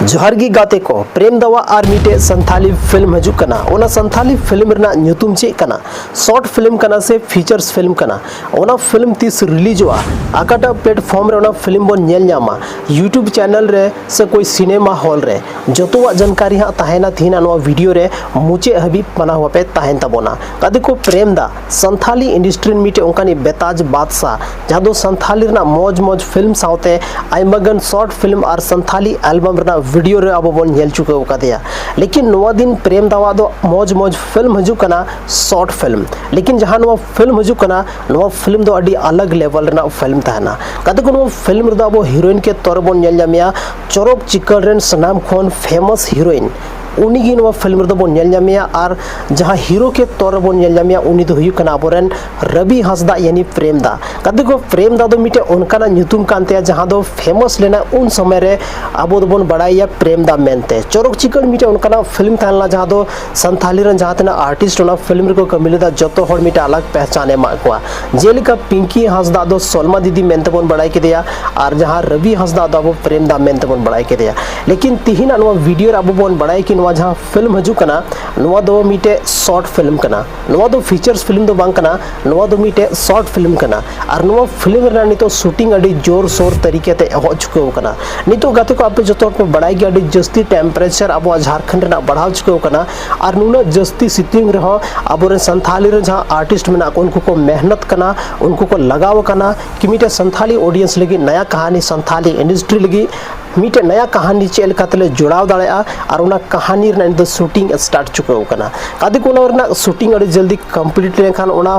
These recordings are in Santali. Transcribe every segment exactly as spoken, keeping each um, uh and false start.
ᱡᱚᱦᱟᱨ ᱜᱮ ᱜᱟᱛᱮ ᱠᱚ, ᱯᱨᱮᱢ ᱫᱟᱣᱟᱜ ᱟᱨ ᱢᱤᱫᱴᱮᱡ ᱥᱟᱱᱛᱷᱟᱞᱤ ᱯᱷᱤᱞᱢ ᱦᱤᱡᱩᱜ ᱠᱟᱱᱟ᱾ ᱚᱱᱟ ᱥᱟᱱᱛᱷᱟᱞᱤ ᱯᱷᱤᱞᱢ ᱨᱮᱱᱟᱜ ᱧᱩᱛᱩᱢ ᱪᱮᱫ ᱠᱟᱱᱟ? ᱥᱚᱨᱴ ᱯᱷᱤᱞᱢ ᱠᱟᱱᱟ ᱥᱮ ᱯᱷᱤᱪᱟᱨᱥ ᱯᱷᱤᱞᱢ ᱠᱟᱱᱟ? ᱚᱱᱟ ᱯᱷᱤᱞᱢ ᱛᱤᱥ ᱨᱤᱞᱤᱡᱚᱜᱼᱟ? ᱚᱠᱟᱴᱟᱜ ᱯᱞᱮᱴᱯᱷᱚᱨᱢ ᱨᱮ ᱚᱱᱟ ᱯᱷᱤᱞᱢ ᱵᱚᱱ ᱧᱮᱞ ᱧᱟᱢᱟ? YouTube ᱪᱮᱱᱮᱞ ᱨᱮ ᱥᱮ ᱠᱳᱭ ᱥᱤᱱᱮᱢᱟ ᱦᱚᱞ ᱨᱮ? ᱡᱚᱛᱚᱣᱟᱜ ᱡᱟᱱᱠᱟᱨᱤ ᱦᱟᱸᱜ ᱛᱟᱦᱮᱱᱟ ᱛᱤᱦᱤᱧᱟᱜ ᱱᱚᱣᱟ ᱵᱷᱤᱰᱤᱭᱳ ᱨᱮ᱾ ᱢᱩᱪᱟᱹᱫ ᱦᱟᱹᱵᱤᱡ ᱢᱟᱱᱟᱣ ᱵᱟᱯᱮ ᱛᱟᱦᱮᱱ ᱛᱟᱵᱚᱱᱟ᱾ ᱜᱟᱛᱮ ᱠᱚ, ᱯᱨᱮᱢ ᱫᱟ ᱥᱟᱱᱛᱷᱟᱞᱤ ᱤᱱᱰᱟᱥᱴᱨᱤ ᱨᱮᱱ ᱢᱤᱫᱴᱮᱡ ᱚᱱᱠᱟᱱᱤᱡ ᱵᱮᱛᱟᱡ ᱵᱟᱫᱥᱟ, ᱡᱟᱦᱟᱸ ᱫᱚ ᱥᱟᱱᱛᱷᱟᱞᱤ ᱨᱮᱱᱟᱜ ᱢᱚᱡᱽ ᱢᱚᱡᱽ ᱯᱷᱤᱞᱢ ᱥᱟᱶᱛᱮ ᱟᱭᱢᱟ ᱜᱟᱱ ᱥᱚᱨᱴ ᱯᱷᱤᱞᱢ ᱟᱨ ᱥᱟᱱᱛᱷᱟᱞᱤ ᱮᱞᱵᱟᱢ ᱨᱮᱱᱟᱜ ᱵᱷᱤᱰᱤᱭᱳ ᱨᱮ ᱟᱵᱚ ᱵᱚᱱ ᱧᱮᱞ ᱪᱩᱠᱟᱹᱣ ᱟᱠᱟᱫᱮᱭᱟ᱾ ᱞᱮᱠᱤᱱ ᱱᱚᱣᱟ ᱫᱤᱱ ᱯᱨᱮᱢ ᱫᱟᱣᱟᱜ ᱫᱚ ᱢᱚᱡᱽ ᱢᱚᱡᱽ ᱯᱷᱤᱞᱢ ᱦᱤᱡᱩᱜ ᱠᱟᱱᱟ, ᱥᱚᱨᱴ ᱯᱷᱤᱞᱢ᱾ ᱞᱮᱠᱤᱱ ᱡᱟᱦᱟᱸ ᱱᱚᱣᱟ ᱯᱷᱤᱞᱢ ᱦᱤᱡᱩᱜ ᱠᱟᱱᱟ, ᱱᱚᱣᱟ ᱯᱷᱤᱞᱢ ᱫᱚ ᱟᱹᱰᱤ ᱟᱞᱟᱜᱽ ᱞᱮᱵᱮᱞ ᱨᱮᱱᱟᱜ ᱯᱷᱤᱞᱢ ᱛᱟᱦᱮᱱᱟ᱾ ᱜᱟᱛᱮ ᱠᱚ, ᱱᱚᱣᱟ ᱯᱷᱤᱞᱢ ᱨᱮᱫᱚ ᱟᱵᱚ ᱦᱤᱨᱳᱭᱤᱱ ᱠᱮ ᱛᱚᱨ ᱨᱮᱵᱚᱱ ᱧᱮᱞ ᱧᱟᱢᱮᱭᱟ ᱪᱚᱨᱚᱠ ᱪᱤᱠᱟᱹᱲ ᱨᱮᱱ ᱥᱟᱱᱟᱢ ᱠᱷᱚᱱ ᱯᱷᱮᱢᱟᱥ ᱦᱤᱨᱳᱭᱤᱱ, ᱩᱱᱤ ᱜᱮ ᱱᱚᱣᱟ ᱯᱷᱤᱞᱢ ᱨᱮᱫᱚ ᱵᱚᱱ ᱧᱮᱞ ᱧᱟᱢᱮᱭᱟ᱾ ᱟᱨ ᱡᱟᱦᱟᱸ ᱦᱤᱨᱳ ᱠᱮ ᱛᱚᱨ ᱨᱮᱵᱚᱱ ᱧᱮᱞ ᱧᱟᱢᱮᱭᱟ, ᱩᱱᱤ ᱫᱚ ᱦᱩᱭᱩᱜ ᱠᱟᱱᱟ ᱟᱵᱚᱨᱮᱱ ᱨᱚᱵᱤ ᱦᱟᱸᱥᱫᱟ, ᱭᱟᱱᱤ ᱯᱨᱮᱢ ᱫᱟ᱾ ᱜᱟᱛᱮ ᱠᱚ, ᱯᱨᱮᱢ ᱫᱟ ᱫᱚ ᱢᱤᱫᱴᱮᱡ ᱚᱱᱠᱟᱱᱟᱜ ᱧᱩᱛᱩᱢ ᱠᱟᱱ ᱛᱟᱭᱟ, ᱡᱟᱦᱟᱸ ᱫᱚ ᱯᱷᱮᱢᱟᱥ ᱞᱮᱱᱟ ᱩᱱ ᱥᱚᱢᱚᱭ ᱨᱮ᱾ ᱟᱵᱚ ᱫᱚᱵᱚᱱ ᱵᱟᱲᱟᱭᱮᱭᱟ ᱯᱨᱮᱢ ᱫᱟ ᱢᱮᱱᱛᱮ᱾ ᱪᱚᱨᱚᱠ ᱪᱤᱠᱟᱹᱲ ᱢᱤᱫᱴᱮᱡ ᱚᱱᱠᱟᱱᱟᱜ ᱯᱷᱤᱞᱢ ᱛᱟᱦᱮᱸ ᱞᱮᱱᱟ, ᱡᱟᱦᱟᱸ ᱫᱚ ᱥᱟᱱᱛᱷᱟᱞᱤ ᱨᱮᱱ ᱡᱟᱦᱟᱸ ᱛᱤᱱᱟᱹᱜ ᱟᱨᱴᱤᱥᱴ ᱚᱱᱟ ᱯᱷᱤᱞᱢ ᱨᱮᱠᱚ ᱠᱟᱹᱢᱤ ᱞᱮᱫᱟ, ᱡᱚᱛᱚ ᱦᱚᱲ ᱢᱤᱫᱴᱮᱡ ᱟᱞᱟᱜᱽ ᱯᱮᱦᱪᱟᱱ ᱮ ᱮᱢᱟᱜ ᱠᱚᱣᱟ᱾ ᱡᱮᱞᱮᱠᱟ ᱯᱤᱝᱠᱤ ᱦᱟᱸᱥᱫᱟ ᱫᱚ ᱥᱚᱞᱢᱟ ᱫᱤᱫᱤ ᱢᱮᱱᱛᱮ ᱵᱚᱱ ᱵᱟᱲᱟᱭ ᱠᱮᱫᱮᱭᱟ, ᱟᱨ ᱡᱟᱦᱟᱸ ᱨᱚᱵᱤ ᱦᱟᱸᱥᱫᱟ ᱫᱚ ᱟᱵᱚ ᱯᱨᱮᱢ ᱫᱟ ᱢᱮᱱᱛᱮ ᱵᱚᱱ ᱵᱟᱲᱟᱭ ᱠᱮᱫᱮᱭᱟ᱾ ᱞᱮᱠᱤᱱ ᱛᱤᱦᱤᱧᱟᱜ ᱱᱚᱣᱟ ᱵᱷᱤᱰᱤᱭᱳ ᱨᱮ ᱟᱵᱚ ᱵᱚᱱ ᱵᱟᱲᱟᱭ ᱠᱤ ᱱᱚᱣᱟ ᱡᱟᱦᱟᱸ ᱯᱷᱤᱞᱢ ᱦᱤᱡᱩᱜ ᱠᱟᱱᱟ, ᱱᱚᱣᱟ ᱫᱚ ᱢᱤᱫᱴᱮᱡ ᱥᱚᱨᱴ ᱯᱷᱤᱞᱢ ᱠᱟᱱᱟ, ᱱᱚᱣᱟ ᱫᱚ ᱯᱷᱤᱪᱟᱨᱥ ᱯᱷᱤᱞᱢ ᱫᱚ ᱵᱟᱝ ᱠᱟᱱᱟ, ᱱᱚᱣᱟ ᱫᱚ ᱢᱤᱫᱴᱮᱡ ᱥᱚᱨᱴ ᱯᱷᱤᱞᱢ ᱠᱟᱱᱟ᱾ ᱟᱨ ᱱᱚᱣᱟ ᱯᱷᱤᱞᱢ ᱨᱮᱱᱟᱜ ᱱᱤᱛᱚᱜ ᱥᱩᱴᱤᱝ ᱟᱹᱰᱤ ᱡᱳᱨ ᱥᱳᱨ ᱛᱟᱹᱨᱤᱠᱟ ᱛᱮ ᱮᱦᱚᱵ ᱪᱩᱠᱟᱹᱣ ᱠᱟᱱᱟ᱾ ᱱᱤᱛᱚᱜ ᱜᱟᱛᱮ ᱠᱚ, ᱟᱯᱮ ᱡᱚᱛᱚ ᱦᱚᱲ ᱯᱮ ᱵᱟᱲᱟᱭ ᱜᱮᱭᱟ, ᱟᱹᱰᱤ ᱡᱟᱹᱥᱛᱤ ᱴᱮᱢᱯᱟᱨᱮᱪᱟᱨ ᱟᱵᱚᱣᱟᱜ ᱡᱷᱟᱲᱠᱷᱚᱸᱰ ᱨᱮᱱᱟᱜ ᱵᱟᱲᱦᱟᱣ ᱪᱩᱠᱟᱹᱣ ᱠᱟᱱᱟ᱾ ᱟᱨ ᱱᱩᱱᱟᱹᱜ ᱡᱟᱹᱥᱛᱤ ᱥᱤᱛᱩᱝ ᱨᱮᱦᱚᱸ ᱟᱵᱚᱨᱮᱱ ᱥᱟᱱᱛᱷᱟᱞᱤ ᱨᱮᱱ ᱡᱟᱦᱟᱸ ᱟᱨᱴᱤᱥᱴ ᱢᱮᱱᱟᱜ ᱠᱚ, ᱩᱱᱠᱩ ᱠᱚ ᱢᱮᱦᱱᱚᱛ ᱠᱟᱱᱟ, ᱩᱱᱠᱩ ᱠᱚ ᱞᱟᱜᱟᱣ ᱟᱠᱟᱱᱟ ᱠᱤ ᱢᱤᱫᱴᱮᱡ ᱥᱟᱱᱛᱷᱟᱞᱤ ᱚᱰᱤᱭᱮᱱᱥ ᱞᱟᱹᱜᱤᱫ ᱱᱟᱭᱟ ᱠᱟᱦᱟᱱᱤ, ᱥᱟᱱᱛᱷᱟᱞᱤ ᱤᱱᱰᱟᱥᱴᱨᱤ ᱞᱟᱹᱜᱤᱫ ᱢᱤᱫᱴᱮᱡ ᱱᱟᱭᱟ ᱠᱟᱦᱟᱱᱤ ᱪᱮᱫ ᱞᱮᱠᱟ ᱛᱮᱞᱮ ᱡᱚᱲᱟᱣ ᱫᱟᱲᱮᱭᱟᱜᱼᱟ, ᱟᱨ ᱚᱱᱟ ᱠᱟᱦᱟᱱᱤ ᱨᱮᱱᱟᱜ ᱱᱤᱛᱚᱜ ᱥᱩᱴᱤᱝ ᱥᱴᱟᱨᱴ ᱪᱩᱠᱟᱹᱣ ᱠᱟᱱᱟ᱾ ᱜᱟᱛᱮ ᱠᱚ, ᱚᱱᱟ ᱨᱮᱱᱟᱜ ᱥᱩᱴᱤᱝ ᱟᱹᱰᱤ ᱡᱚᱞᱫᱤ ᱠᱚᱢᱯᱞᱤᱴ ᱞᱮᱱᱠᱷᱟᱱ, ᱚᱱᱟ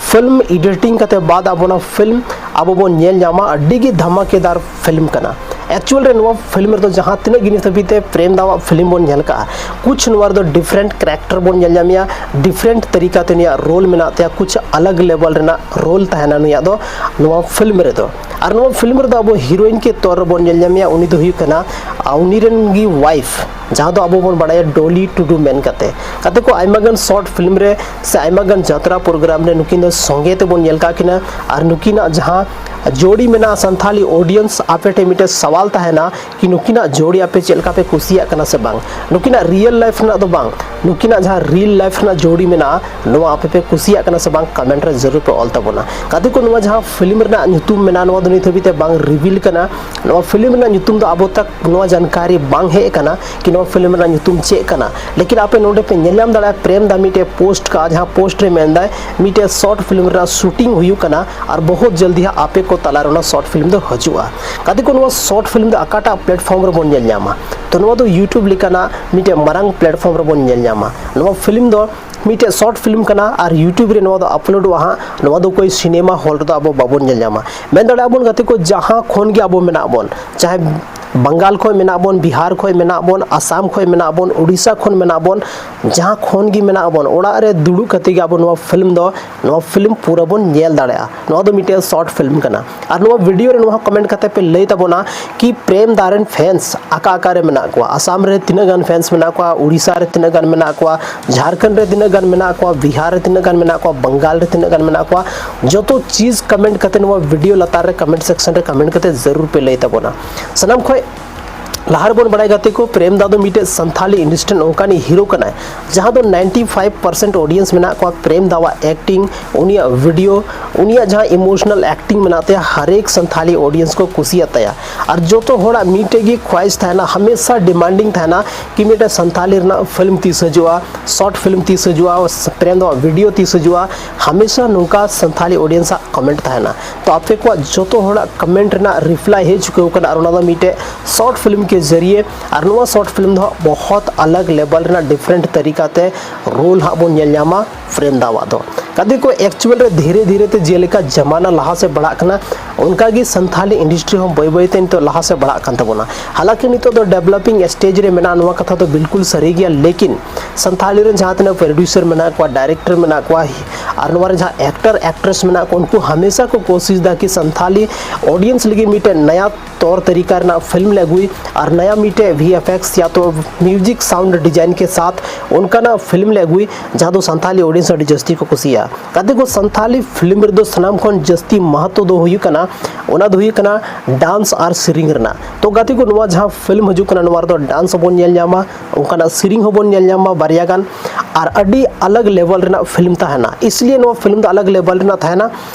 ᱯᱷᱤᱞᱢ ᱮᱰᱤᱴᱤᱝ ᱠᱟᱛᱮ ᱵᱟᱫ ᱟᱵᱚ ᱚᱱᱟ ᱯᱷᱤᱞᱢ ᱟᱵᱚ ᱵᱚᱱ ᱧᱮᱞ ᱧᱟᱢᱟ, ᱟᱹᱰᱤ ᱜᱮ ᱫᱷᱟᱢᱟᱠᱮᱫᱟᱨ ᱯᱷᱤᱞᱢ ᱠᱟᱱᱟ᱾ ᱮᱠᱪᱩᱭᱟᱞ ᱨᱮ ᱱᱚᱣᱟ ᱯᱷᱤᱞᱢ ᱨᱮᱫᱚ ᱡᱟᱦᱟᱸ ᱛᱤᱱᱟᱹᱜ ᱜᱮ ᱱᱤᱛ ᱦᱟᱹᱵᱤᱡ ᱛᱮ ᱯᱨᱮᱢ ᱫᱟᱣᱟᱜ ᱯᱷᱤᱞᱢ ᱵᱚᱱ ᱧᱮᱞ ᱠᱟᱜᱼᱟ, ᱠᱩᱪ ᱱᱚᱣᱟ ᱨᱮᱫᱚ ᱰᱤᱯᱷᱟᱨᱮᱱᱴ ᱠᱮᱨᱮᱠᱴᱟᱨ ᱵᱚᱱ ᱧᱮᱞ ᱧᱟᱢᱮᱭᱟ, ᱰᱤᱯᱷᱟᱨᱮᱱᱴ ᱛᱟᱹᱨᱤᱠᱟ ᱛᱮ ᱩᱱᱤᱭᱟᱜ ᱨᱳᱞ ᱢᱮᱱᱟᱜ ᱛᱟᱭᱟ, ᱠᱩᱪ ᱟᱞᱟᱜᱽ ᱞᱮᱵᱮᱞ ᱨᱮᱱᱟᱜ ᱨᱳᱞ ᱛᱟᱦᱮᱱᱟ ᱱᱩᱭᱟᱜ ᱫᱚ ᱱᱚᱣᱟ ᱯᱷᱤᱞᱢ ᱨᱮᱫᱚ᱾ ᱟᱨ ᱱᱚᱣᱟ ᱯᱷᱤᱞᱢ ᱨᱮᱫᱚ ᱟᱵᱚ ᱦᱤᱨᱳᱭᱤᱱ ᱠᱮ ᱛᱚᱨ ᱨᱮᱵᱚᱱ ᱧᱮᱞ ᱧᱟᱢᱮᱭᱟ, ᱩᱱᱤ ᱫᱚ ᱦᱩᱭᱩᱜ ᱠᱟᱱᱟ ᱟᱨ ᱩᱱᱤ ᱨᱮᱱ ᱜᱮ ᱣᱟᱭᱤᱯᱷ, ᱡᱟᱦᱟᱸ ᱫᱚ ᱟᱵᱚ ᱵᱚᱱ ᱵᱟᱲᱟᱭᱟ ᱰᱚᱞᱤ ᱴᱩᱰᱩ ᱢᱮᱱ ᱠᱟᱛᱮ᱾ ᱜᱟᱛᱮ ᱠᱚ, ᱟᱭᱢᱟ ᱜᱟᱱ ᱥᱚᱨᱴ ᱯᱷᱤᱞᱢ ᱨᱮ ᱥᱮ ᱟᱭᱢᱟ ᱜᱟᱱ ᱡᱟᱛᱨᱟ ᱯᱨᱳᱜᱨᱟᱢ ᱨᱮ ᱱᱩᱠᱤᱱ ᱫᱚ ᱥᱚᱸᱜᱮ ᱛᱮᱵᱚᱱ ᱧᱮᱞ ᱠᱟᱜ ᱠᱤᱱᱟ᱾ ᱟᱨ ᱱᱩᱠᱤᱱᱟᱜ ᱡᱟᱦᱟᱸ ᱡᱳᱲᱤ ᱢᱮᱱᱟᱜᱼᱟ, ᱥᱟᱱᱛᱷᱟᱞᱤ ᱚᱰᱤᱭᱮᱱᱥ ᱟᱯᱮ ᱴᱷᱮᱱ ᱢᱤᱫᱴᱮᱱ ᱥᱟᱣᱟᱞ ᱛᱟᱦᱮᱱᱟ ᱠᱤ ᱱᱩᱠᱤᱱᱟᱜ ᱡᱳᱲᱤ ᱟᱯᱮ ᱪᱮᱫ ᱞᱮᱠᱟ ᱯᱮ ᱠᱩᱥᱤᱭᱟᱜ ᱠᱟᱱᱟ ᱥᱮ ᱵᱟᱝ? ᱱᱩᱠᱤᱱᱟᱜ ᱨᱤᱭᱮᱞ ᱞᱟᱭᱤᱯᱷ ᱨᱮᱱᱟᱜ ᱫᱚ ᱵᱟᱝ, ᱱᱩᱠᱤᱱᱟᱜ ᱡᱟᱦᱟᱸ ᱨᱤᱭᱮᱞ ᱞᱟᱭᱤᱯᱷ ᱨᱮᱱᱟᱜ ᱡᱳᱲᱤ ᱢᱮᱱᱟᱜᱼᱟ, ᱱᱚᱣᱟ ᱟᱯᱮ ᱯᱮ ᱠᱩᱥᱤᱭᱟᱜ ᱠᱟᱱᱟ ᱥᱮ ᱵᱟᱝ, ᱠᱚᱢᱮᱱᱴ ᱨᱮ ᱡᱟᱹᱨᱩᱲ ᱯᱮ ᱚᱞ ᱛᱟᱵᱚᱱᱟ᱾ ᱜᱟᱛᱮ ᱠᱚ, ᱱᱚᱣᱟ ᱡᱟᱦᱟᱸ ᱯᱷᱤᱞᱢ ᱨᱮᱱᱟᱜ ᱧᱩᱛᱩᱢ ᱢᱮᱱᱟᱜᱼᱟ, ᱱᱚᱣᱟ ᱫᱚ ᱱᱤᱛ ᱦᱟᱹᱵᱤᱡ ᱛᱮ ᱵᱟᱝ ᱨᱤᱵᱷᱤᱞ ᱠᱟᱱᱟ᱾ ᱱᱚᱣᱟ ᱯᱷᱤᱞᱢ ᱨᱮᱱᱟᱜ ᱧᱩᱛᱩᱢ ᱫᱚ ᱟᱵᱚ ᱛᱟᱠ ᱱᱚᱣᱟ ᱡᱟᱱᱠᱟᱨᱤ ᱵᱟᱝ ᱦᱮᱡ ᱟᱠᱟᱱᱟ ᱠᱤ ᱱᱚᱣᱟ ᱯᱷᱤᱞᱢ ᱨᱮᱱᱟᱜ ᱧᱩᱛᱩᱢ ᱪᱮᱫ ᱠᱟᱱᱟ᱾ ᱞᱮᱠᱤᱱ ᱟᱯᱮ ᱱᱚᱰᱮ ᱯᱮ ᱧᱮᱞ ᱧᱟᱢ ᱫᱟᱲᱮᱭᱟᱜᱼᱟ, ᱯᱨᱮᱢ ᱫᱟ ᱢᱤᱫᱴᱮᱡ ᱯᱳᱥᱴ ᱠᱟᱜᱼᱟ, ᱡᱟᱦᱟᱸ ᱯᱳᱥᱴ ᱨᱮ ᱢᱮᱱᱫᱟᱭ ᱢᱤᱫᱴᱮᱡ ᱥᱚᱨᱴ ᱯᱷᱤᱞᱢ ᱨᱮᱱᱟᱜ ᱥᱩᱴᱤᱝ ᱦᱩᱭᱩᱜ ᱠᱟᱱᱟ ᱟᱨ ᱵᱚᱦᱩᱛ ᱡᱚᱞᱫᱤ ᱦᱟᱸᱜ ᱟᱯᱮ ᱠᱚ ᱛᱟᱞᱟᱨᱮ ᱚᱱᱟ ᱥᱚᱨᱴ ᱯᱷᱤᱞᱢ ᱫᱚ ᱦᱤᱡᱩᱜᱼᱟ᱾ ᱜᱟᱛᱮ ᱠᱚ, ᱱᱚᱣᱟ ᱥᱚᱨᱴ ᱯᱷᱤᱞᱢ ᱫᱚ ᱚᱠᱟᱴᱟᱜ ᱯᱞᱮᱴᱯᱷᱚᱨᱢ ᱨᱮᱵᱚᱱ ᱧᱮᱞ ᱧᱟᱢᱟ? ᱛᱚ, ᱱᱚᱣᱟ ᱫᱚ YouTube ᱞᱮᱠᱟᱱᱟᱜ ᱢᱤᱫᱴᱮᱡ ᱢᱟᱨᱟᱝ ᱯᱞᱮᱴᱯᱷᱚᱨᱢ ᱨᱮᱵᱚᱱ ᱧᱮᱞ ᱧᱟᱢᱟ᱾ ᱱᱚᱣᱟ ᱯᱷᱤᱞᱢ ᱫᱚ ᱢᱤᱫᱴᱮᱡ ᱥᱚᱨᱴ ᱯᱷᱤᱞᱢ ᱠᱟᱱᱟ ᱟᱨ YouTube ᱨᱮ ᱱᱚᱣᱟ ᱫᱚ ᱟᱯᱞᱳᱰᱚᱜᱼᱟ ᱦᱟᱸᱜ᱾ ᱱᱚᱣᱟ ᱫᱚ ᱠᱳᱭ ᱥᱤᱱᱮᱢᱟ ᱦᱚᱞ ᱨᱮᱫᱚ ᱟᱵᱚ ᱵᱟᱵᱚᱱ ᱧᱮᱞ ᱧᱟᱢᱟ᱾ ᱢᱮᱱ ᱫᱟᱲᱮᱭᱟᱜᱼᱟ ᱵᱚᱱ ᱜᱟᱛᱮ ᱠᱚ, ᱡᱟᱦᱟᱸ ᱠᱷᱚᱱ ᱜᱮ ᱟᱵᱚ ᱢᱮᱱᱟᱜ ᱵᱚᱱ, ᱪᱟᱦᱮ ᱵᱟᱝᱜᱟᱞ ᱠᱷᱚᱱ ᱢᱮᱱᱟᱜ ᱵᱚᱱ, ᱵᱤᱦᱟᱨ ᱠᱷᱚᱱ ᱢᱮᱱᱟᱜ ᱵᱚᱱ, ᱟᱥᱟᱢ ᱠᱷᱚᱱ ᱢᱮᱱᱟᱜ ᱵᱚᱱ, ᱩᱰᱤᱥᱟ ᱠᱷᱚᱱ ᱢᱮᱱᱟᱜ ᱵᱚᱱ, ᱡᱟᱦᱟᱸ ᱠᱷᱚᱱ ᱜᱮ ᱢᱮᱱᱟᱜ ᱵᱚᱱ, ᱚᱲᱟᱜ ᱨᱮ ᱫᱩᱲᱩᱵ ᱠᱟᱛᱮ ᱜᱮ ᱟᱵᱚ ᱱᱚᱣᱟ ᱯᱷᱤᱞᱢ ᱫᱚ, ᱱᱚᱣᱟ ᱯᱷᱤᱞᱢ ᱯᱩᱨᱟᱹ ᱵᱚᱱ ᱧᱮᱞ ᱫᱟᱲᱮᱭᱟᱜᱼᱟ᱾ ᱱᱚᱣᱟ ᱫᱚ ᱢᱤᱫᱴᱮᱱ ᱥᱚᱨᱴ ᱯᱷᱤᱞᱢ ᱠᱟᱱᱟ᱾ ᱟᱨ ᱱᱚᱣᱟ ᱵᱷᱤᱰᱤᱭᱳ ᱨᱮ ᱱᱚᱣᱟ ᱠᱚᱢᱮᱱᱴ ᱠᱟᱛᱮ ᱯᱮ ᱞᱟᱹᱭ ᱛᱟᱵᱚᱱᱟ ᱠᱤ ᱯᱨᱮᱢ ᱫᱟ ᱨᱮᱱ ᱯᱷᱮᱱᱥ ᱚᱠᱟ ᱚᱠᱟ ᱨᱮ ᱢᱮᱱᱟᱜ ᱠᱚᱣᱟ, ᱟᱥᱟᱢ ᱨᱮ ᱛᱤᱱᱟᱹᱜ ᱜᱟᱱ ᱯᱷᱮᱱᱥ ᱢᱮᱱᱟᱜ ᱠᱚᱣᱟ, ᱩᱲᱤᱥᱥᱟ ᱨᱮ ᱛᱤᱱᱟᱹᱜ ᱜᱟᱱ ᱢᱮᱱᱟᱜ ᱠᱚᱣᱟ, ᱡᱷᱟᱲᱠᱷᱚᱸᱰ ᱨᱮ ᱛᱤᱱᱟᱹᱜ ᱜᱟᱱ ᱢᱮᱱᱟᱜ ᱠᱚᱣᱟ, ᱵᱤᱦᱟᱨ ᱨᱮ ᱛᱤᱱᱟᱹᱜ ᱜᱟᱱ ᱢᱮᱱᱟᱜ ᱠᱚᱣᱟ, ᱵᱟᱝᱜᱟᱞ ᱨᱮ ᱛᱤᱱᱟᱹᱜ ᱜᱟᱱ ᱢᱮᱱᱟᱜ ᱠᱚᱣᱟ, ᱡᱚᱛᱚ ᱪᱤᱡᱽ ᱠᱚᱢᱮᱱᱴ ᱠᱟᱛᱮ ᱱᱚᱣᱟ ᱵᱷᱤᱰᱤᱭᱳ ᱞᱟᱛᱟᱨ ᱨᱮ ᱠᱚᱢᱮᱱᱴ ᱥᱮᱠᱥᱚᱱ ᱨᱮ ᱠᱚᱢᱮᱱᱴ ᱠᱟᱛᱮ ᱡᱟᱹᱨᱩᱲ ᱯᱮ ᱞᱟᱹᱭ ᱛᱟᱵᱚᱱᱟ᱾ ᱥᱟᱱᱟᱢ ᱠᱷᱚᱱ ᱞᱟᱦᱟ ᱨᱮᱵᱚᱱ ᱵᱟᱲᱟᱭ ᱜᱟᱛᱮ ᱠᱚ, ᱯᱨᱮᱢ ᱫᱟ ᱫᱚ ᱢᱤᱫᱴᱮᱡ ᱥᱟᱱᱛᱷᱟᱞᱤ ᱤᱱᱰᱟᱥᱴᱨᱤ ᱨᱮᱱ ᱚᱱᱠᱟᱱᱤᱡ ᱦᱤᱨᱳ ᱠᱟᱱᱟᱭ, ᱡᱟᱦᱟᱸ ᱫᱚ ᱱᱟᱭᱤᱱᱴᱤ ᱯᱷᱟᱭᱤᱵᱷ ᱯᱟᱨᱥᱮᱱᱴ ᱚᱰᱤᱭᱮᱱᱥ ᱢᱮᱱᱟᱜ ᱠᱚᱣᱟ ᱯᱨᱮᱢ ᱫᱟᱣᱟᱜ ᱮᱠᱴᱤᱝ, ᱩᱱᱤᱭᱟᱜ ᱵᱷᱤᱰᱤᱭᱳ, ᱩᱱᱤᱭᱟᱜ ᱡᱟᱦᱟᱸ ᱤᱢᱳᱥᱚᱱᱟᱞ ᱮᱠᱴᱤᱝ ᱢᱮᱱᱟᱜ ᱛᱟᱭᱟ, ᱦᱟᱨᱮᱠ ᱥᱟᱱᱛᱷᱟᱞᱤ ᱚᱰᱤᱭᱮᱱᱥ ᱠᱚ ᱠᱩᱥᱤᱭᱟᱜ ᱛᱟᱭᱟ᱾ ᱟᱨ ᱡᱚᱛᱚ ᱦᱚᱲᱟᱜ ᱢᱤᱫᱴᱮᱡ ᱜᱮ ᱠᱷᱚᱣᱟᱦᱤᱥ ᱛᱟᱦᱮᱱᱟ, ᱦᱟᱢᱮᱥᱟ ᱰᱤᱢᱟᱱᱰᱤᱝ ᱛᱟᱦᱮᱱᱟ ᱠᱤ ᱢᱤᱫᱴᱮᱡ ᱥᱟᱱᱛᱷᱟᱞᱤ ᱨᱮᱱᱟᱜ ᱯᱷᱤᱞᱢ ᱛᱤᱥ ᱦᱤᱡᱩᱜᱼᱟ, ᱥᱚᱨᱴ ᱯᱷᱤᱞᱢ ᱛᱤᱥ ᱦᱤᱡᱩᱜᱼᱟ, ᱯᱨᱮᱢ ᱫᱟᱣᱟᱜ ᱵᱷᱤᱰᱤᱭᱳ ᱛᱤᱥ ᱦᱤᱡᱩᱜᱼᱟ, ᱦᱟᱢᱮᱥᱟ ᱱᱚᱝᱠᱟ ᱥᱟᱱᱛᱷᱟᱞᱤ ᱚᱰᱤᱭᱮᱱᱥ ᱟᱜ ᱠᱚᱢᱮᱱᱴ ᱛᱟᱦᱮᱱᱟ᱾ ᱛᱚ, ᱟᱯᱮ ᱠᱚᱣᱟᱜ ᱡᱚᱛᱚ ᱦᱚᱲᱟᱜ ᱠᱚᱢᱮᱱᱴ ᱨᱮᱱᱟᱜ ᱨᱤᱯᱞᱟᱭ ᱦᱮᱡ ᱪᱩᱠᱟᱹᱣ ᱠᱟᱱᱟ, ᱟᱨ ᱚᱱᱟ ᱫᱚ ᱢᱤᱫᱴᱮᱡ ᱥᱚᱨᱴ ᱯᱷᱤᱞᱢ ᱠᱮ ᱡᱟᱹᱨᱤᱭᱮ᱾ ᱟᱨ ᱱᱚᱣᱟ ᱥᱚᱨᱴ ᱯᱷᱤᱞᱢ ᱫᱚ ᱦᱟᱸᱜ ᱵᱚᱦᱚᱛ ᱟᱞᱟᱜᱽ ᱞᱮᱵᱮᱞ ᱨᱮᱱᱟᱜ ᱰᱤᱯᱷᱟᱨᱮᱱᱴ ᱛᱟᱹᱨᱤᱠᱟ ᱛᱮ ᱨᱳᱞ ᱦᱟᱸᱜ ᱵᱚᱱ ᱧᱮᱞ ᱧᱟᱢᱟ ᱯᱨᱮᱢ ᱫᱟᱣᱟᱜ ᱫᱚ᱾ ᱠᱟᱛᱮ ᱠᱚ ᱮᱠᱪᱩᱭᱟᱞ ᱨᱮ ᱫᱷᱤᱨᱮ ᱫᱷᱤᱨᱮ ᱛᱮ ᱡᱮᱞᱮᱠᱟ ᱡᱟᱢᱟᱱᱟ ᱞᱟᱦᱟ ᱥᱮᱫ ᱵᱟᱲᱦᱟᱜ ᱠᱟᱱᱟ, ᱚᱱᱠᱟ ᱜᱮ ᱥᱟᱱᱛᱷᱟᱞᱤ ᱤᱱᱰᱟᱥᱴᱨᱤ ᱦᱚᱸ ᱵᱟᱹᱭ ᱵᱟᱹᱭ ᱛᱮ ᱱᱤᱛᱚᱜ ᱞᱟᱦᱟ ᱥᱮᱫ ᱵᱟᱲᱦᱟᱜ ᱠᱟᱱ ᱛᱟᱵᱚᱱᱟ᱾ ᱦᱟᱞᱟᱸᱠᱤ ᱱᱤᱛᱚᱜ ᱫᱚ ᱰᱮᱵᱷᱞᱚᱯᱤᱝ ᱥᱴᱮᱡᱽ ᱨᱮ ᱢᱮᱱᱟᱜᱼᱟ, ᱱᱚᱣᱟ ᱠᱟᱛᱷᱟ ᱫᱚ ᱵᱤᱞᱠᱩᱞ ᱥᱟᱹᱨᱤ ᱜᱮᱭᱟ, ᱞᱮᱠᱤᱱ ᱥᱟᱱᱛᱷᱟᱞᱤ ᱨᱮᱱ ᱡᱟᱦᱟᱸ ᱛᱤᱱᱟᱹᱜ ᱯᱨᱚᱰᱭᱩᱥᱟᱨ ᱢᱮᱱᱟᱜ ᱠᱚᱣᱟ, ᱰᱟᱭᱨᱮᱠᱴᱚᱨ ᱢᱮᱱᱟᱜ ᱠᱚᱣᱟ, ᱟᱨ ᱱᱚᱣᱟ ᱨᱮ ᱡᱟᱦᱟᱸ ᱮᱠᱴᱚᱨ ᱮᱠᱴᱨᱮᱥ ᱢᱮᱱᱟᱜ ᱠᱚᱣᱟ, ᱩᱱᱠᱩ ᱦᱟᱢᱮᱥᱟ ᱠᱚ ᱠᱳᱥᱤᱥ ᱫᱟ ᱠᱤ ᱥᱟᱱᱛᱷᱟᱞᱤ ᱚᱰᱤᱭᱮᱱᱥ ᱞᱟᱹᱜᱤᱫ ᱢᱤᱫᱴᱮᱱ ᱱᱟᱭᱟ ᱛᱚᱨ ᱛᱟᱹᱨᱤᱠᱟ ᱨᱮᱱᱟᱜ ᱯᱷᱤᱞᱢ ᱞᱮ ᱟᱹᱜᱩᱭ ᱟᱨ ᱱᱟᱭᱟ ᱢᱤᱫᱴᱮᱡ ᱵᱷᱤ ᱮᱯᱷ ᱮᱠᱥ ᱭᱟ ᱛᱚ ᱢᱤᱭᱩᱡᱤᱠ ᱥᱟᱣᱩᱱᱰ ᱰᱤᱡᱟᱭᱤᱱ ᱠᱮ ᱥᱟᱛᱷ ᱚᱱᱠᱟᱱᱟᱜ ᱯᱷᱤᱞᱢ ᱞᱮ ᱟᱹᱜᱩᱭ, ᱡᱟᱦᱟᱸ ᱫᱚ ᱥᱟᱱᱛᱷᱟᱞᱤ ᱚᱰᱤᱭᱮᱱᱥ ᱟᱹᱰᱤ ᱡᱟᱹᱥᱛᱤ ᱠᱚ ᱠᱩᱥᱤᱭᱟᱜᱼᱟ᱾ ᱜᱟᱛᱮ ᱠᱚ, ᱥᱟᱱᱛᱷᱟᱞᱤ ᱯᱷᱤᱞᱢ ᱨᱮᱫᱚ ᱥᱟᱱᱟᱢ ᱠᱷᱚᱱ ᱡᱟᱹᱥᱛᱤ ᱢᱟᱦᱟᱛᱛᱚ ᱫᱚ ᱦᱩᱭᱩᱜ ᱠᱟᱱᱟ, ᱚᱱᱟ ᱫᱚ ᱦᱩᱭᱩᱜ ᱠᱟᱱᱟ ᱰᱟᱱᱥ ᱟᱨ ᱥᱮᱨᱮᱧ ᱨᱮᱱᱟᱜ᱾ ᱛᱚ ᱜᱟᱛᱮ ᱠᱚ, ᱱᱚᱣᱟ ᱡᱟᱦᱟᱸ ᱯᱷᱤᱞᱢ ᱦᱤᱡᱩᱜ ᱠᱟᱱᱟ, ᱱᱚᱣᱟ ᱨᱮᱫᱚ ᱰᱟᱱᱥ ᱦᱚᱸᱵᱚᱱ ᱧᱮᱞ ᱧᱟᱢᱟ, ᱚᱱᱠᱟᱱᱟᱜ ᱥᱮᱨᱮᱧ ᱦᱚᱸᱵᱚᱱ ᱧᱮᱞ ᱧᱟᱢᱟ ᱵᱟᱨᱭᱟ ᱜᱟᱱ, ᱟᱨ ᱟᱹᱰᱤ ᱟᱞᱟᱜᱽ ᱞᱮᱵᱮᱞ ᱨᱮᱱᱟᱜ ᱯᱷᱤᱞᱢ ᱛᱟᱦᱮᱱᱟ᱾ ᱤᱥᱞᱤᱭᱮ ᱱᱚᱣᱟ ᱯᱷᱤᱞᱢ ᱫᱚ ᱟᱞᱟᱜᱽ ᱞᱮᱵᱮᱞ ᱨᱮᱱᱟᱜ ᱛᱟᱦᱮᱱᱟ,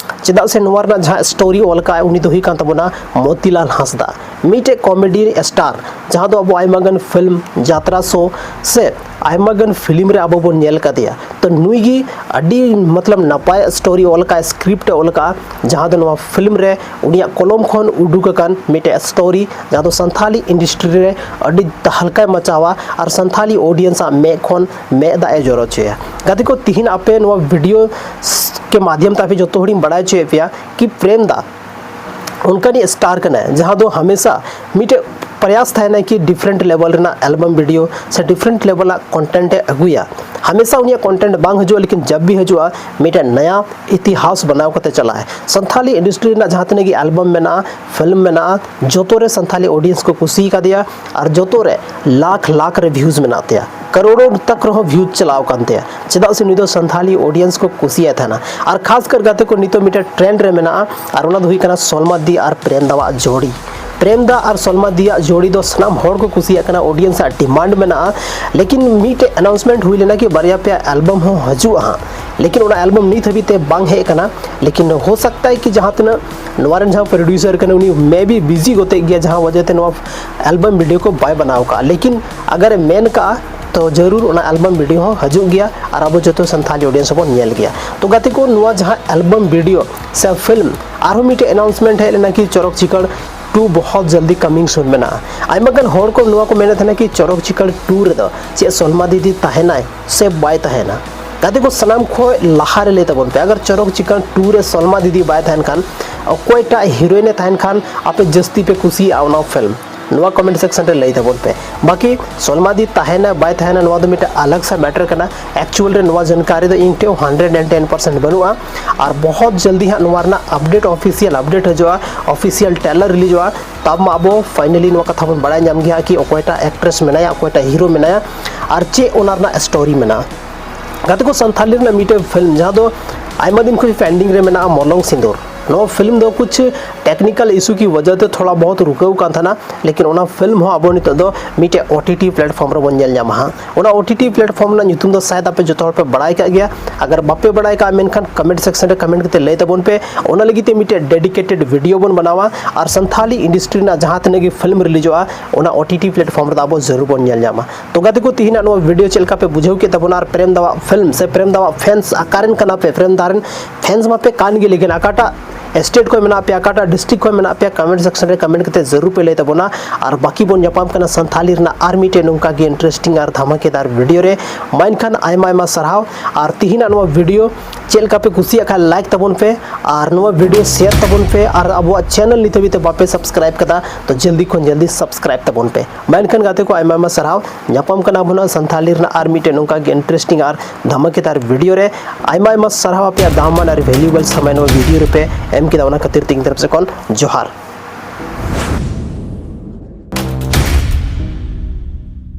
ᱪᱮᱫᱟᱜ ᱥᱮ ᱱᱚᱣᱟ ᱨᱮᱱᱟᱜ ᱡᱟᱦᱟᱸ ᱥᱴᱳᱨᱤ ᱚᱞ ᱠᱟᱜᱼᱟᱭ, ᱩᱱᱤ ᱫᱚ ᱦᱩᱭᱩᱜ ᱠᱟᱱ ᱛᱟᱵᱚᱱᱟ ᱢᱚᱛᱤᱞᱟᱞ ᱦᱟᱸᱥᱫᱟ, ᱢᱤᱫᱴᱮᱡ ᱠᱚᱢᱮᱰᱤ ᱥᱴᱟᱨ, ᱡᱟᱦᱟᱸ ᱫᱚ ᱟᱵᱚ ᱟᱭᱢᱟ ᱜᱟᱱ ᱯᱷᱤᱞᱢ, ᱡᱟᱛᱨᱟ ᱥᱳ ᱥᱮ ᱟᱭᱢᱟ ᱜᱟᱱ ᱯᱷᱤᱞᱢ ᱨᱮ ᱟᱵᱚ ᱵᱚᱱ ᱧᱮᱞ ᱠᱟᱫᱮᱭᱟ᱾ ᱛᱚ ᱱᱩᱭ ᱜᱮ ᱟᱹᱰᱤ ᱢᱚᱛᱞᱚᱵ ᱱᱟᱯᱟᱭ ᱥᱴᱳᱨᱤ ᱚᱞ ᱠᱟᱜᱼᱟ, ᱥᱠᱨᱤᱯᱴ ᱮ ᱚᱞ ᱠᱟᱜᱼᱟ, ᱡᱟᱦᱟᱸ ᱫᱚ ᱱᱚᱣᱟ ᱯᱷᱤᱞᱢ ᱨᱮ ᱩᱱᱤᱭᱟᱜ ᱠᱚᱞᱚᱢ ᱠᱷᱚᱱ ᱩᱰᱩᱠ ᱟᱠᱟᱱ ᱢᱤᱫᱴᱮᱡ ᱥᱴᱳᱨᱤ, ᱡᱟᱦᱟᱸ ᱫᱚ ᱥᱟᱱᱛᱷᱟᱞᱤ ᱤᱱᱰᱟᱥᱴᱨᱤ ᱨᱮ ᱟᱹᱰᱤ ᱛᱟᱦᱞᱠᱟᱭ ᱢᱟᱪᱟᱣᱟ ᱟᱨ ᱥᱟᱱᱛᱷᱟᱞᱤ ᱚᱰᱤᱭᱮᱱᱥ ᱟᱜ ᱢᱮᱫ ᱠᱷᱚᱱ ᱢᱮᱫ ᱫᱟᱜ ᱮ ᱡᱚᱨᱚ ᱦᱚᱪᱚᱭᱟ᱾ ᱜᱟᱛᱮ ᱠᱚ, ᱛᱤᱦᱤᱧ ᱟᱯᱮ ᱱᱚᱣᱟ ᱵᱷᱤᱰᱤᱭᱳ ᱠᱮ ᱢᱟᱫᱷᱭᱚᱢ ᱛᱮ ᱟᱯᱮ ᱡᱚᱛᱚ ᱦᱚᱲᱤᱧ ᱵᱟᱲᱟᱭ ᱦᱚᱪᱚᱭᱮᱫ ᱯᱮᱭᱟ ᱠᱤ ᱯᱨᱮᱢ ᱫᱟ ᱚᱱᱠᱟᱱᱤᱡ ᱥᱴᱟᱨ ᱠᱟᱱᱟᱭ, ᱡᱟᱦᱟᱸ ᱫᱚ ᱦᱟᱢᱮᱥᱟ ᱢᱤᱫᱴᱮᱡ ᱯᱨᱚᱭᱟᱥ ᱛᱟᱦᱮᱱᱟ ᱠᱤ ᱰᱤᱯᱷᱨᱮᱱᱴ ᱞᱮᱵᱮᱞ ᱨᱮᱱᱟᱜ ᱮᱞᱵᱟᱢ ᱵᱷᱤᱰᱤᱭᱳ ᱥᱮ ᱰᱤᱯᱷᱨᱮᱱᱴ ᱞᱮᱵᱮᱞ ᱟᱜ ᱠᱚᱱᱴᱮᱱᱴ ᱮ ᱟᱹᱜᱩᱭᱟ᱾ ᱦᱟᱢᱮᱥᱟ ᱩᱱᱤᱭᱟᱜ ᱠᱚᱱᱴᱮᱱᱴ ᱵᱟᱝ ᱦᱤᱡᱩᱜᱼᱟ, ᱞᱮᱠᱤᱱ ᱡᱟᱵ ᱵᱷᱤ ᱦᱤᱡᱩᱜᱼᱟ, ᱢᱤᱫᱴᱮᱱ ᱱᱟᱭᱟ ᱤᱛᱤᱦᱟᱥ ᱵᱮᱱᱟᱣ ᱠᱟᱛᱮ ᱪᱟᱞᱟᱜᱼᱟᱭ᱾ ᱥᱟᱱᱛᱷᱟᱞᱤ ᱤᱱᱰᱟᱥᱴᱨᱤ ᱨᱮᱱᱟᱜ ᱡᱟᱦᱟᱸ ᱛᱤᱱᱟᱹᱜ ᱜᱮ ᱮᱞᱵᱟᱢ ᱢᱮᱱᱟᱜᱼᱟ, ᱯᱷᱤᱞᱢ ᱢᱮᱱᱟᱜᱼᱟ, ᱡᱚᱛᱚ ᱨᱮ ᱥᱟᱱᱛᱷᱟᱞᱤ ᱚᱰᱤᱭᱮᱱᱥ ᱠᱚ ᱠᱩᱥᱤ ᱠᱟᱫᱮᱭᱟ ᱟᱨ ᱡᱚᱛᱚ ᱨᱮ ᱞᱟᱠᱷ ᱞᱟᱠᱷ ᱨᱮ ᱵᱷᱤᱭᱩᱡᱽ ᱢᱮᱱᱟᱜ ᱛᱟᱭᱟ, ᱠᱟᱨᱳᱲ ᱛᱟᱠ ᱨᱮᱦᱚᱸ ᱵᱷᱤᱭᱩᱡᱽ ᱪᱟᱞᱟᱣ ᱟᱠᱟᱱ ᱛᱟᱭᱟ᱾ ᱪᱮᱫᱟᱜ ᱥᱮ ᱱᱩᱭ ᱫᱚ ᱥᱟᱱᱛᱷᱟᱞᱤ ᱚᱰᱤᱭᱮᱱᱥ ᱠᱚ ᱠᱩᱥᱤᱭᱟᱭ ᱛᱟᱦᱮᱱᱟ᱾ ᱟᱨ ᱠᱷᱟᱥ ᱠᱟᱨ ᱜᱟᱛᱮ ᱠᱚ, ᱱᱤᱛᱚᱜ ᱢᱤᱫᱴᱮᱱ ᱴᱨᱮᱱᱰ ᱨᱮ ᱢᱮᱱᱟᱜᱼᱟ, ᱟᱨ ᱚᱱᱟ ᱫᱚ ᱦᱩᱭᱩᱜ ᱠᱟᱱᱟ ᱥᱚᱞᱢᱟ ᱫᱤ ᱟᱨ ᱯᱨᱮᱢ ᱫᱟᱣᱟᱜ ᱡᱳᱲᱤ᱾ ᱯᱨᱮᱢ ᱫᱟ ᱟᱨ ᱥᱚᱞᱢᱟ ᱫᱤᱭᱟᱜ ᱡᱳᱲᱤ ᱫᱚ ᱥᱟᱱᱟᱢ ᱦᱚᱲ ᱠᱚ ᱠᱩᱥᱤᱭᱟᱜ ᱠᱟᱱᱟ, ᱚᱰᱤᱭᱮᱱᱥ ᱟᱜ ᱰᱤᱢᱟᱱᱰ ᱢᱮᱱᱟᱜᱼᱟ᱾ ᱞᱮᱠᱤᱱ ᱢᱤᱫᱴᱮᱡ ᱟᱱᱟᱣᱩᱱᱥᱢᱮᱱᱴ ᱦᱩᱭ ᱞᱮᱱᱟ ᱠᱤ ᱵᱟᱨᱭᱟ ᱯᱮᱭᱟ ᱮᱞᱵᱟᱢ ᱦᱚᱸ ᱦᱤᱡᱩᱜᱼᱟ ᱦᱟᱸᱜ, ᱞᱮᱠᱤᱱ ᱚᱱᱟ ᱮᱞᱵᱟᱢ ᱱᱤᱛ ᱦᱟᱹᱵᱤᱡ ᱛᱮ ᱵᱟᱝ ᱦᱮᱡ ᱟᱠᱟᱱᱟ᱾ ᱞᱮᱠᱤᱱ ᱦᱳ ᱥᱟᱠᱛᱟ ᱦᱮ ᱠᱤ ᱡᱟᱦᱟᱸ ᱛᱤᱱᱟᱹᱜ ᱱᱚᱣᱟ ᱨᱮᱱ ᱡᱟᱦᱟᱸ ᱯᱨᱚᱰᱭᱩᱥᱟᱨ ᱠᱟᱱᱟ, ᱩᱱᱤ ᱢᱮ ᱵᱤ ᱵᱤᱡᱤ ᱜᱚᱛᱮᱜ ᱜᱮᱭᱟ, ᱡᱟᱦᱟᱸ ᱣᱟᱡᱟ ᱛᱮ ᱱᱚᱣᱟ ᱮᱞᱵᱟᱢ ᱵᱷᱤᱰᱤᱭᱳ ᱠᱚ ᱵᱟᱭ ᱵᱮᱱᱟᱣ ᱠᱟᱜᱼᱟ᱾ ᱞᱮᱠᱤᱱ ᱟᱜᱟᱨ ᱮ ᱢᱮᱱ ᱠᱟᱜᱼᱟ, ᱛᱚ ᱡᱟᱹᱨᱩᱲ ᱚᱱᱟ ᱮᱞᱵᱟᱢ ᱵᱷᱤᱰᱤᱭᱳ ᱦᱚᱸ ᱦᱤᱡᱩᱜ ᱜᱮᱭᱟ ᱟᱨ ᱟᱵᱚ ᱡᱚᱛᱚ ᱥᱟᱱᱛᱷᱟᱞᱤ ᱚᱰᱤᱭᱮᱱᱥ ᱦᱚᱸᱵᱚᱱ ᱧᱮᱞ ᱜᱮᱭᱟ᱾ ᱛᱚ ᱜᱟᱛᱮ ᱠᱚ, ᱱᱚᱣᱟ ᱡᱟᱦᱟᱸ ᱮᱞᱵᱟᱢ ᱵᱷᱤᱰᱤᱭᱳ ᱥᱮ ᱯᱷᱤᱞᱢ, ᱟᱨᱦᱚᱸ ᱢᱤᱫᱴᱮᱡ ᱟᱱᱟᱣᱩᱱᱥᱢᱮᱱᱴ ᱦᱮᱡ ᱞᱮᱱᱟ ᱠᱤ ᱪᱚᱨᱚᱠ ᱪᱤᱠᱟᱹᱲ ᱴᱩ ᱵᱚᱦᱚᱛ ᱡᱚᱞᱫᱤ ᱠᱟᱢᱤᱝ ᱥᱩᱱ ᱢᱮᱱᱟᱜᱼᱟ᱾ ᱟᱭᱢᱟ ᱜᱟᱱ ᱦᱚᱲ ᱠᱚ ᱱᱚᱣᱟ ᱠᱚ ᱢᱮᱱᱮᱫ ᱛᱟᱦᱮᱱᱟ ᱠᱤ ᱪᱚᱨᱚᱠ ᱪᱤᱠᱟᱹᱲ ᱴᱩ ᱨᱮᱫᱚ ᱪᱮᱫ ᱥᱚᱞᱢᱟ ᱫᱤᱫᱤ ᱛᱟᱦᱮᱱᱟᱭ ᱥᱮ ᱵᱟᱭ ᱛᱟᱦᱮᱱᱟ? ᱜᱟᱛᱮ ᱠᱚ, ᱥᱟᱱᱟᱢ ᱠᱷᱚᱱ ᱞᱟᱦᱟ ᱨᱮ ᱞᱟᱹᱭ ᱛᱟᱵᱚᱱ ᱯᱮ, ᱟᱜᱟᱨ ᱪᱚᱨᱚᱠ ᱪᱤᱠᱟᱹᱲ ᱴᱩ ᱨᱮ ᱥᱚᱞᱢᱟ ᱫᱤᱫᱤ ᱵᱟᱭ ᱛᱟᱦᱮᱱ ᱠᱷᱟᱱ, ᱚᱠᱚᱭᱴᱟᱜ ᱦᱤᱨᱳᱭᱤᱱ ᱮ ᱛᱟᱦᱮᱱ ᱠᱷᱟᱱ ᱟᱯᱮ ᱡᱟᱹᱥᱛᱤ ᱯᱮ ᱠᱩᱥᱤᱭᱟᱜᱼᱟ ᱚᱱᱟ ᱯᱷᱤᱞᱢ? ᱱᱚᱣᱟ ᱠᱚᱢᱮᱱᱴ ᱥᱮᱠᱥᱚᱱ ᱨᱮ ᱞᱟᱹᱭ ᱛᱟᱵᱚᱱ ᱯᱮ᱾ ᱵᱟᱠᱤ ᱥᱚᱞᱢᱟ ᱫᱤ ᱛᱟᱦᱮᱱᱟ ᱵᱟᱭ ᱛᱟᱦᱮᱱᱟ, ᱱᱚᱣᱟ ᱫᱚ ᱢᱤᱫᱴᱮᱱ ᱟᱞᱟᱜᱽ ᱥᱟ ᱢᱮᱴᱟᱨ ᱠᱟᱱᱟ᱾ ᱮᱠᱪᱩᱣᱟᱞ ᱨᱮ ᱱᱚᱣᱟ ᱡᱟᱱᱠᱟᱨᱤ ᱫᱚ ᱤᱧ ᱴᱷᱮᱱ ᱦᱟᱱᱰᱨᱮᱰ ᱮᱱᱰ ᱴᱮᱱ ᱯᱟᱨᱥᱮᱱᱴ ᱵᱟᱹᱱᱩᱜᱼᱟ᱾ ᱟᱨ ᱵᱚᱦᱚᱛ ᱡᱚᱞᱫᱤ ᱦᱟᱸᱜ ᱱᱚᱣᱟ ᱨᱮᱱᱟᱜ ᱟᱯᱰᱮᱴ, ᱚᱯᱷᱤᱥᱤᱭᱟᱞ ᱟᱯᱰᱮᱴ ᱦᱤᱡᱩᱜᱼᱟ, ᱚᱯᱷᱤᱥᱤᱭᱟᱞ ᱴᱨᱮᱞᱟᱨ ᱨᱤᱞᱤᱡᱚᱜᱼᱟ᱾ ᱛᱟᱵ ᱢᱟ ᱟᱵᱚ ᱯᱷᱟᱭᱱᱟᱞᱤ ᱱᱚᱣᱟ ᱠᱟᱛᱷᱟ ᱵᱚᱱ ᱵᱟᱲᱟᱭ ᱧᱟᱢ ᱜᱮᱭᱟ ᱠᱤ ᱚᱠᱚᱭᱴᱟᱜ ᱮᱠᱴᱨᱮᱥ ᱢᱮᱱᱟᱭᱟ, ᱚᱠᱚᱭᱴᱟᱜ ᱦᱤᱨᱳ ᱢᱮᱱᱟᱭᱟ, ᱟᱨ ᱪᱮᱫ ᱚᱱᱟ ᱨᱮᱱᱟᱜ ᱥᱴᱳᱨᱤ ᱢᱮᱱᱟᱜᱼᱟ᱾ ᱜᱟᱛᱮ ᱠᱚ, ᱥᱟᱱᱛᱷᱟᱞᱤ ᱨᱮᱱᱟᱜ ᱢᱤᱫᱴᱮᱱ ᱯᱷᱤᱞᱢ ᱡᱟᱦᱟᱸ ᱫᱚ ᱟᱭᱢᱟ ᱫᱤᱱ ᱠᱷᱚᱱ ᱯᱮᱱᱰᱤᱝ ᱨᱮ ᱢᱮᱱᱟᱜᱼᱟ, ᱢᱚᱞᱚᱝ ᱥᱤᱸᱫᱩᱨ᱾ ᱱᱚᱣᱟ ᱯᱷᱤᱞᱢ ᱫᱚ ᱠᱩᱪᱷ ᱴᱮᱠᱱᱤᱠᱟᱞ ᱤᱥᱩ ᱠᱤ ᱣᱟᱡᱟ ᱛᱮ ᱛᱷᱚᱲᱟ ᱵᱚᱦᱩᱛ ᱨᱩᱠᱟᱹᱣ ᱠᱟᱱ ᱛᱟᱦᱮᱱᱟ, ᱞᱮᱠᱤᱱ ᱚᱱᱟ ᱯᱷᱤᱞᱢ ᱦᱚᱸ ᱟᱵᱚ ᱱᱤᱛᱚᱜ ᱫᱚ ᱢᱤᱫᱴᱮᱡ ᱳ ᱴᱤ ᱴᱤ ᱯᱞᱟᱴᱯᱷᱚᱨᱢ ᱨᱮᱵᱚᱱ ᱧᱮᱞ ᱧᱟᱢᱟ ᱦᱟᱸᱜ᱾ ᱚᱱᱟ ᱳ ᱴᱤ ᱴᱤ ᱯᱞᱟᱴᱯᱷᱚᱨᱢ ᱨᱮᱱᱟᱜ ᱧᱩᱛᱩᱢ ᱫᱚ ᱥᱟᱭᱟᱫ ᱟᱯᱮ ᱡᱚᱛᱚ ᱦᱚᱲ ᱯᱮ ᱵᱟᱲᱟᱭ ᱠᱟᱜ ᱜᱮᱭᱟ᱾ ᱟᱜᱟᱨ ᱵᱟᱯᱮ ᱵᱟᱲᱟᱭ ᱠᱟᱜᱼᱟ, ᱢᱮᱱᱠᱷᱟᱱ ᱠᱚᱢᱮᱱᱴ ᱥᱮᱠᱥᱚᱱ ᱨᱮ ᱠᱚᱢᱮᱱᱴ ᱠᱟᱛᱮ ᱞᱟᱹᱭ ᱛᱟᱵᱚᱱ ᱯᱮ᱾ ᱚᱱᱟ ᱞᱟᱹᱜᱤᱫ ᱛᱮ ᱢᱤᱫᱴᱮᱡ ᱰᱮᱰᱤᱠᱮᱴᱮᱰ ᱵᱷᱤᱰᱤᱭᱳ ᱵᱚᱱ ᱵᱮᱱᱟᱣᱟ, ᱟᱨ ᱥᱟᱱᱛᱷᱟᱞᱤ ᱤᱱᱰᱟᱥᱴᱨᱤ ᱨᱮᱱᱟᱜ ᱡᱟᱦᱟᱸ ᱛᱤᱱᱟᱹᱜ ᱜᱮ ᱯᱷᱤᱞᱢ ᱨᱤᱞᱤᱡᱚᱜᱼᱟ, ᱚᱱᱟ ᱳ ᱴᱤ ᱴᱤ ᱯᱞᱟᱴᱯᱷᱚᱨᱢ ᱨᱮᱫᱚ ᱟᱵᱚ ᱡᱟᱹᱨᱩᱲ ᱵᱚᱱ ᱧᱮᱞ ᱧᱟᱢᱟ᱾ ᱛᱚ ᱜᱟᱛᱮ ᱠᱚ, ᱛᱤᱦᱤᱧᱟᱜ ᱱᱚᱣᱟ ᱵᱷᱤᱰᱤᱭᱳ ᱪᱮᱫ ᱞᱮᱠᱟ ᱯᱮ ᱵᱩᱡᱷᱟᱹᱣ ᱠᱮᱫ ᱛᱟᱵᱚᱱᱟ ᱟᱨ ᱯᱨᱮᱢ ᱫᱟᱣᱟᱜ ᱯᱷᱤᱞᱢ ᱥᱮ ᱯᱨᱮᱢ ᱫᱟᱣᱟᱜ ᱯᱷᱮᱱᱥ ᱚᱠᱟᱨᱮᱱ ᱠᱟᱱᱟ ᱯᱮ? ᱯᱨᱮᱢ ᱫᱟ ᱨᱮᱱ ᱯᱷᱮᱱᱥ ᱢᱟᱯᱮ ᱠᱟᱱ ᱜᱮ, ᱞᱮᱠᱤᱱ ᱚᱠᱟᱴᱟᱜ ᱥᱴᱮᱴ ᱠᱷᱚᱱ ᱢᱮᱱᱟᱜ ᱯᱮᱭᱟ, ᱚᱠᱟᱴᱟᱜ ᱰᱤᱥᱴᱨᱤᱠᱴ ᱠᱷᱚᱱ ᱢᱮᱱᱟᱜ ᱯᱮᱭᱟ, ᱠᱚᱢᱮᱱᱴ ᱥᱮᱠᱥᱚᱱ ᱨᱮ ᱠᱚᱢᱮᱱᱴ ᱠᱟᱛᱮ ᱡᱟᱹᱨᱩᱲ ᱯᱮ ᱞᱟᱹᱭ ᱛᱟᱵᱚᱱᱟ᱾ ᱟᱨ ᱵᱟᱹᱠᱤ ᱵᱚᱱ ᱧᱟᱯᱟᱢ ᱠᱟᱱᱟ ᱥᱟᱱᱛᱷᱟᱞᱤ ᱨᱮᱱᱟᱜ ᱟᱨ ᱢᱤᱫᱴᱮᱱ ᱱᱚᱝᱠᱟ ᱜᱮ ᱤᱱᱴᱟᱨᱮᱥᱴᱤᱝ ᱟᱨ ᱫᱷᱟᱢᱟᱠᱮᱫᱟᱨ ᱵᱷᱤᱰᱤᱭᱳ ᱨᱮ᱾ ᱢᱟ ᱮᱱᱠᱷᱟᱱ ᱟᱭᱢᱟ ᱟᱭᱢᱟ ᱥᱟᱨᱦᱟᱣ᱾ ᱟᱨ ᱛᱤᱦᱤᱧᱟᱜ ᱱᱚᱣᱟ ᱵᱷᱤᱰᱤᱭᱳ ᱪᱮᱫ ᱞᱮᱠᱟ ᱯᱮ ᱠᱩᱥᱤᱭᱟᱜ ᱠᱷᱟᱱ ᱞᱟᱭᱤᱠ ᱛᱟᱵᱚᱱ ᱯᱮ, ᱟᱨ ᱱᱚᱣᱟ ᱵᱷᱤᱰᱤᱭᱳ ᱥᱮᱭᱟᱨ ᱛᱟᱵᱚᱱ ᱯᱮ, ᱟᱨ ᱟᱵᱚᱣᱟᱜ ᱪᱮᱱᱮᱞ ᱱᱤᱛ ᱦᱟᱹᱵᱤᱡ ᱛᱮ ᱵᱟᱯᱮ ᱥᱟᱵᱥᱠᱨᱟᱭᱤᱵ ᱠᱟᱫᱟ ᱛᱚ ᱡᱚᱞᱫᱤ ᱠᱷᱚᱱ ᱡᱚᱞᱫᱤ ᱥᱟᱵᱥᱠᱨᱟᱭᱤᱵ ᱛᱟᱵᱚᱱ ᱯᱮ᱾ ᱢᱟ ᱮᱱᱠᱷᱟᱱ ᱜᱟᱛᱮ ᱠᱚ, ᱟᱭᱢᱟ ᱟᱭᱢᱟ ᱥᱟᱨᱦᱟᱣ᱾ ᱧᱟᱯᱟᱢ ᱠᱟᱱᱟ ᱵᱚᱱ ᱦᱟᱸᱜ ᱥᱟᱱᱛᱷᱟᱞᱤ ᱨᱮᱱᱟᱜ ᱟᱨ ᱢᱤᱫᱴᱮᱱ ᱱᱚᱝᱠᱟ ᱜᱮ ᱤᱱᱴᱟᱨᱮᱥᱴᱤᱝ ᱟᱨ ᱫᱷᱟᱢᱟᱠᱮᱫᱟᱨ ᱵᱷᱤᱰᱤᱭᱳ ᱨᱮ᱾ ᱟᱭᱢᱟ ᱟᱭᱢᱟ ᱥᱟᱨᱦᱟᱣ ᱟᱯᱮᱭᱟᱜ ᱫᱟᱢᱟᱱ ᱟᱨ ᱵᱷᱮᱞᱩᱭᱮᱵᱚᱞ ᱥᱚᱢᱚᱭ ᱱᱚᱣᱟ ᱵᱷᱤᱰᱤᱭᱳ ᱨᱮᱯᱮ ᱮᱢ ᱠᱮᱫᱟ, ᱚᱱᱟ ᱠᱷᱟᱹᱛᱤᱨ ᱛᱮ ᱤᱧ ᱛᱚᱨᱚᱯ ᱥᱮᱫ ᱠᱷᱚᱱ ᱡᱚᱦᱟᱨ᱾